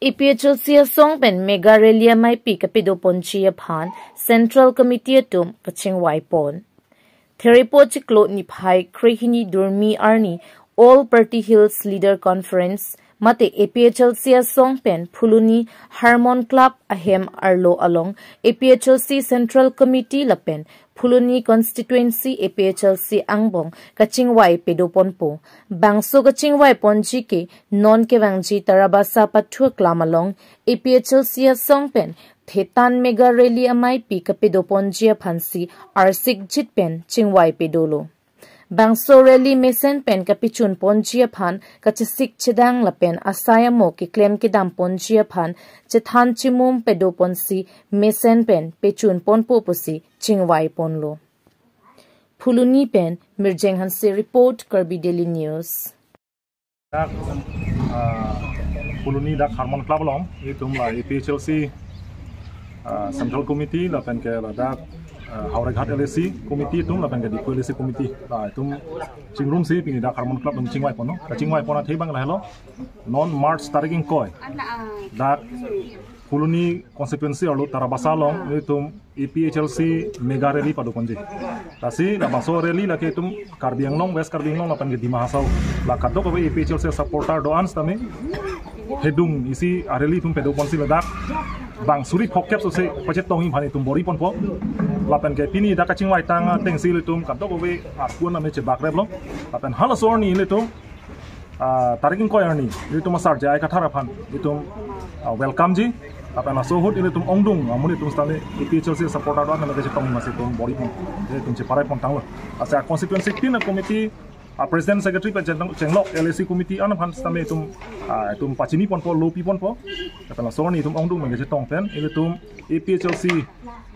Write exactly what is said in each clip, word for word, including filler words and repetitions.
APHLC asong pen mega rally ameipi kapedoponji aphan Central Committee atum kachingvaipon. Therepo chiklo niphai krehini Durmi arni All Party Hills Leader Conference mate APHLC asong pen Phuloni Harmon Club ahem arlo along APHLC Central Committee lapen Phuloni Constituency APHLC angbong kachingvai pedoponpo. Bangso kachingvaiponji ke non kevangji Tarabasa Pathu Aklam along APHLC asong pen Thetan mega rally ameipi kapedoponji aphansi arsikjit pen chingvai pedolo. Bangso rally mesen pen kapechunponji aphan kachesik chedang lapen asai amo keklem kedamponji aphan chethan chimum pedoponsi mesen pen pechunponpo pusi chingvaiponlo. Phuloni pen Mirjeng Hanse report, Karbi Daily News. Dak, ah, Phuloni dak Harmon Club along, itum la APHLC, ah, Central Committee, lapen ke ladak, ah, Howraghat LAC Committee itum, lapen ke Diphu LAC Committee, la itum chingrumsi pini dak Harmon Club along chingvaiponlo, kachingvaipon athe abang lahelo, non March tarik ingkoi, dak Phuloni constituency arlo Tarabasa along, itum APHLC mega rally padoponji. Lasi labangso rally lake itum Karbi Anglong, West Karbi Anglong lapen ke Dima Hasao, la kadokave APHLC supporter do-an sitame hedung isi a-rally itum pedoponsi ladak bang suri phokep sose pachetongji aphan itum bor-iponpo. Lapen ke pini dak kachingvaitang atengsi itum kadokave akun ame chebakreplo. Lapen halaso arni itum ah, tarik ingkoi arni, itum asar J I Kathar aphan itum, ah, welcome ji. Lapen laso ahut itum ongdung amonit atum sitame APHLC supporter do-an nang kachetong masi itum bor-iponpo, itum cheparai pontanglo. Asa constituency tin committee, ah, president secretary pen cheng-, chenglok LAC committee an aphan sitame itum, ah, itum pachiniponpo, lo piponpo. Lapen laso arni itum ongdung nang kachetong pen itum APHLC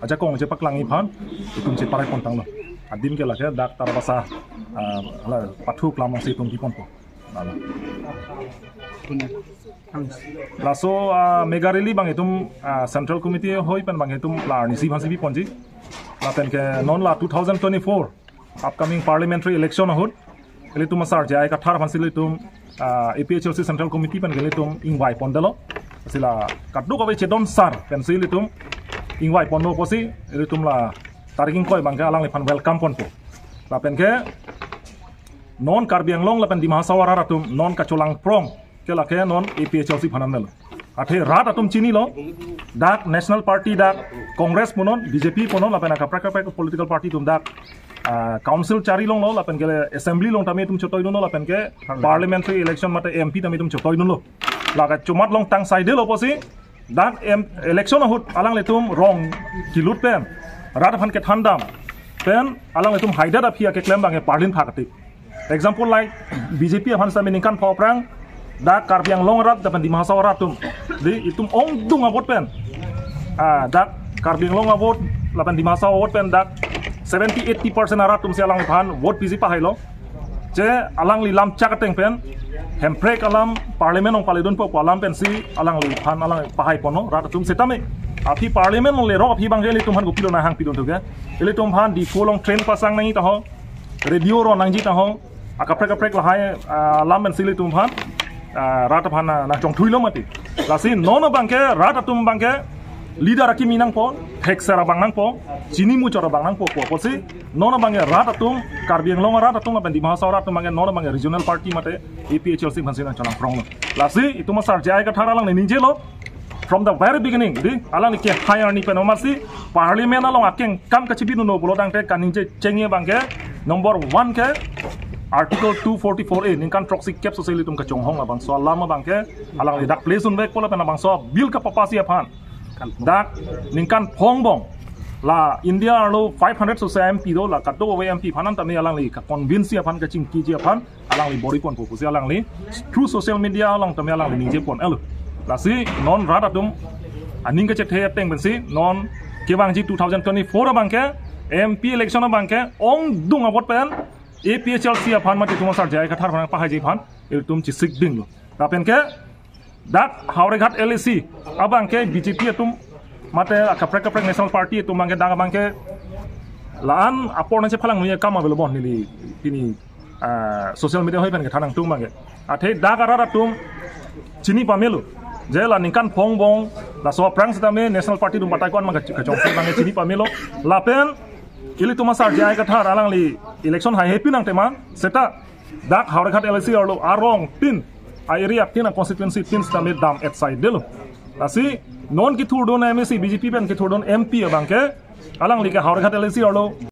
ajakong chepaklangji aphan itum cheparai pontanglo. Adim ke lake dak Tarabasa, ah, hala Pathu Aklam alongsi itum piponpo. Laso, ah, mega rally abang itum, ah, Central Committee ahoi pen abang itum la arnisi aphansi piponji. Lapen ke non la two thousand twenty-four upcoming parliamentary election ahut, ilitum asar J I Kathar aphansi ilitum, ah, APHLC Central Committee pen ke ilitum ingvaipondetlo. Lasi la kadokave chedon sar pensi ilitum ingvaiponlo pusi, ilitum la tarik ingkoi abang ke alangliphan welcome ponpo. Lapen ke non Karbi Anglong lapen Dima Hasao arat atum non kacholang prong ke lake non APHLC aphan anmelo. Athe rat atum chinilo, dak National Party, dak Congress punon, BJP punon, lapen akaprek kaprek political party atum dak, ah, council chari longlo, lapen ke assembly along tame itum chotoidunlo, lapen ke parliamentary election mate MP tame itum chotoidunlo. La kachomat along tang saidelo pusi, dak em-, election ahut alanglitum rong kelut pen, rat aphan kethandam pen, alanglitum haidat aphi akeklem abang ke parlin phak ati. Example like BJP aphan sitame ningkan pho aphrang dak Karbi Anglong arat lapen Dima Hasao arat atum, di itum ongdung avote pen, ah, dak Karbi Anglong avote lapen Dima Hasao avote pen dak seventy eighty percent arat atumsi alangliphan vote piji pahailo. Je alangli lam chak ateng pen, hemprek alam, parliament along paledunpo pu alam pensi alangliphan alang pahaiponlo rat atum sitame. Aphi parliament along lerok aphi abang ke ilitum aphan kopilo nanghangpidun thuke. Ilitum aphan Diphu along train pasang nangji taho, radio ron nangji taho, akaprek kaprek lahai, ah, alam pensi ilitum aphan, ah, rat aphan, ah, nangchongthuilo mati. Lasi non abang ke, rat atum abang ke, leader akimi nangpo, thekser abang nangpo, chini muchot abang nangpo, pu pusi, non abang ke rat atum, Karbi Anglong rat atum, lapen Dima Hasao rat atum abang ke, non abang ke regional party mate, APHLC aphansi nangcholang pronglo. Lasi, itum asar J I Kathar alangli ningjelo, from the very beginning, di, alangli kehai arni pen amatsi, parliament along akengkam kachibidunlo pulo tangte kaningje chengji abang ke, number one ke, Article two forty-four A, ningkan throksi kep sose ilitum kachonghong labangso alam abang ke, alangli dak place unvekpo lapen labangso bill kapapasi aphan. Dak ningkan pho angbong. La India arlo five hundred sose MP do, la kadokave MP aphan an tame alangli ka-convince aphan, kachingkiji aphan, alangli bor-iponpo pusi alangli through social media along tame alangli ningjepon-elo. Lasi non rat atum aning kachethe ateng pensi non kevangji two thousand twenty-four abang ke, MP election abang ke, ongdung avote pen, APHLC aphan mate itum asar J I Kathar aphan pahaiji aphan, ilitum chesik dinglo. Lapen ke, dak Howraghat LAC abang ke BJP atum mate akaprek kaprek National Party atum abang ke dak abang ke la-an apor nangchephalang nangji akam avelo bon neli pini, ah, social media ahoi pen kethan nangtung abang ke. Athe dak arat atum chini pamelo. Je la ningkan phongo bong, laso aphrang sitame National Party atum batai ko-an ma kachongsi abang chini pamelo. Lapen ilitum asar J I Kathar alangli election haihepin nangtema seta dak Howraghat L A C arlo arong tin, a-area tin, a-constituency tin sitame dam-et saidelo. Lasi non kethurdun MAC, BJP pen kethurdun MP abang ke, alangli ke Howraghat L A C arlo